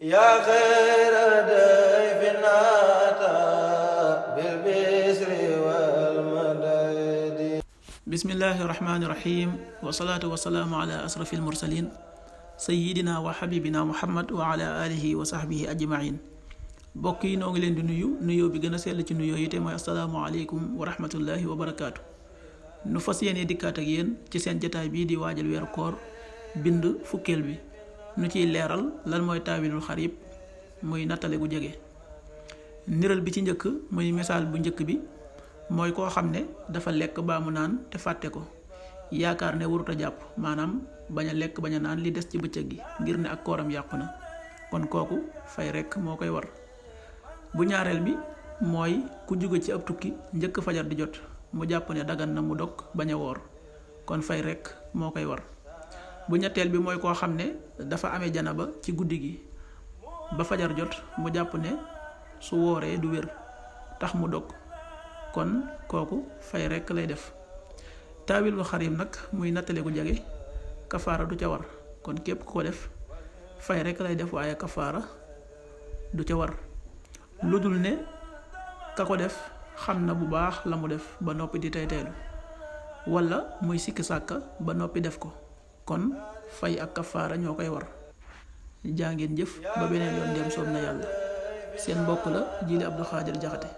yaa xayra dayfin ataa bil bisri wal madadi. bismillahi rahmaani rahim wasalaatu wasalaamu ala asrafil mursalin sayidina wa xabibina muhammad wa ala alihi wa sahbihi ajmain. mbokk yi noo ngi leen di nuyoo bi gën a sell ci nuyoo yi te mooy asalaamualeykum wa rahmatullahi wa barakaatu. nu fas yéene dikkaat ak yéen ci seen jataay bii di waajal weeru koor bind fukkeel bi nu ciy leeral lan mooy taawilul xarib muy nattale gu jege. niral bi ci njëkk muy misaal bu njëkk bi mooy koo xam ne dafa lekk baa mu naan te fàtte ko yaakaar ne warut a jàpp, maanaam bañ a lekk bañ a naan li des ci bëccëg gi ngir ne ak kooram yàqu na, kon kooku fay rekk moo koy war. bu ñaareel bi mooy ku jóge ci ab tukki njëkk fajar di jot mu jàpp ne dagan na mu dog bañ a woor, kon fay rekk moo koy war. bu ñetteel bi mooy koo xam ne dafa amee janaba ci guddi gi ba fajar jot mu jàpp ne su wooree du wér tax mu dog, kon kooku fay rekk lay def. taawilul xarib nag muy nattale gu jege kafaara du ca war, kon képp ku ko def fay rekk lay def waaye kafaara du ca war, lu dul ne ka ko def xam na bu baax la mu def ba noppi di tey teylu walla muy sikki sàkka ba noppi def ko, kon fay ak kafaara ñoo koy war. jaa ngeen jëf ba beneen yoon dem soob na yàlla. seen mbokk la Jili Abdou Khadir Jaxate.